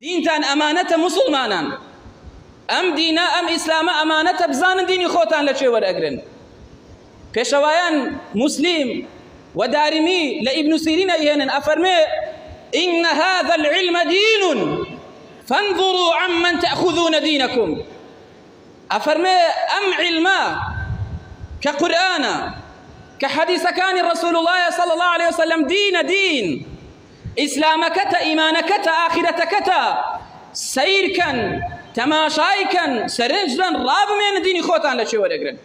دینتان ئەمانەتە موسوڵمانان ئەم دینە ئەم ئیسلامە ئەمانەتە بزانن دینی خۆتان لە کوێ وەرئەگرن پێشەوایان موسلیم و دارمی لە ئیبن سیرین ئەیهێنن ئەفەرمێ إن هذا العلم دين فانظروا عمن تأخذون دينكم ئەفەرمێ ئەم عیلمە کە قورئانە کە حەدیسەکانی ڕسول الله صلی الله عليه وسلم دینە دین ئیسلامەکەتە ئیمانەکەتە ئاخیرەتەکەتە سەیرکەن تەماشای کەن سەرنج دەن ڕابمێنن دینی خۆتان لە چێ وەرەگرن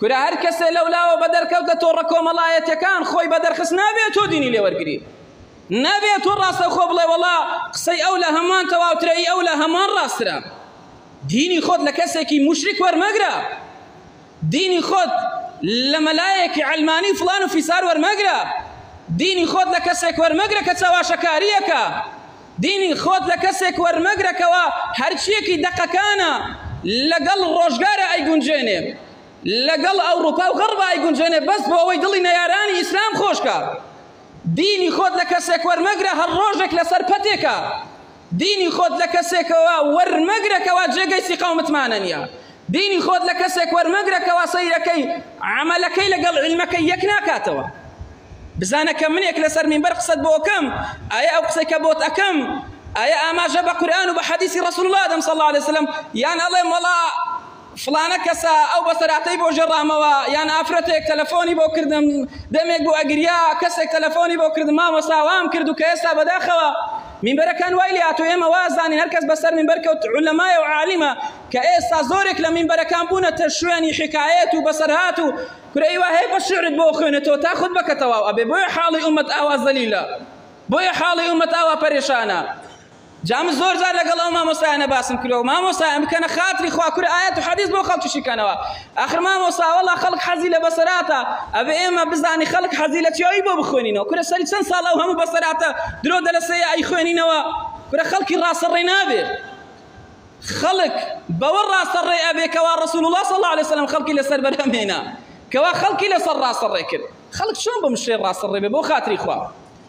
کورە هەر کەسێ لەولاوە بەدەرکەوتە تۆڕە کۆمەڵایەتیەکان خۆی بەدەرخست نابێت تۆ دینی لێ وەرگری نابێت تۆ ڕاستەوخۆ بڵێ وەڵا قسەی ئەو لە هەمان تەواوترە ئی ئەو لە هەمان ڕاسترە دینی خۆت لە کەسێکی موشریک وەرمەگرە دینی خۆت لە مەلایەکی عەلمانی فڵان و فیسار وەرمەگرە دینی خۆت لە کەسێک وەرمەگرە کە چەواشەکاریەکە دینی خۆت لە کەسێک وەرمەگرە کەوا هەرچیەکی دەقەکانە لەگەڵ ڕۆژگارە ئەیگونجێنێ لەگەڵ ئەوروپا و غەڕبا ئەیگونجێنێ بەس بۆ ئەوەی دڵی نەیارانی ئیسلام خۆشکە دینی خۆت لە کەسێک وەرمەگرە هەر ڕۆژێک لەسەر پەتێکە دینی خۆت لە کەسێکەوە وەرمەگرە کەوا جێگەی سیقە و متمانە نییە. دینی خۆت لە کەسێک وەرمەگرە کەوا سەیرەکەی عەمەلەکەی لەگەڵ عیلمەکەی یەک ناکاتەوە. بزانە کە منێک لەسەر مینبەر قسەت بۆ ئەکەم، ئایا ئەو قسەی کە بۆت ئەکەم ئایا ئاماژە بە قورئان و بە حەدیسی ڕەسوڵ اللە ئەدەم صلی اللە علیه وسلم یان ئەڵێم وەڵا فڵانە کەسە ئەو بەسەراتەی بۆ ژێڕامەوە یان ئافرەتێک تەلەفۆنی بۆ کردم دەمێک بوو ئەگریا کەسێک تەلەفۆنی بۆ کردم مامۆستا وام کرد و کە ئێستا بەداخەوە مینبەرەکان وای لێ هاتوو ئێمە وازانین هەر کەس بەسەر مینبەر کەوت عولەمایە و عالیمە کە ئێستا زۆرێک لە مینبەرەکان بوونەتە شوێنی حکایەت و بەسەرهات و کورە ئیوا هەیە بە شعرت بۆ خوێنێتەوە تا خوتبەکە تەواو ئەبێ بۆیە حاڵی ئومەت ئاوا زەلیلە بۆیە حاڵی ئومەت ئاوا پەرێشانە جا من زۆر جار لەگەڵ ئەو مامۆستایانە باسم کردووە مامۆستایان بکەنە خاتری خوا کورە ئایەت و حەدیث بۆ خەڵکی شیکەنەوە ئاخر مامۆستا وەڵا خەڵک حەزی لە بەسەراتە ئەبێ ئێمە بزانی خەڵک حەزی لە چیایی بۆ بخوێنینەوە کورە سەری چەند ساڵ ئەو هەموو بەسەراتە درۆ دەلەسەیە ئەی خوێنینەوە کورە خەڵکی ڕاستەڕێ نابێ خەڵک بەوە ڕاستەڕێ ئەبێ کەوا ڕسول الله صلی الله علیه وسلم خەڵکی لەسەر بەرهەم هێنا کەوا خەڵکی لەسەر ڕاستەڕێ کرد خەڵک چۆن بەم شتێ ڕاستەڕێ بێ بۆ خاتری خوا.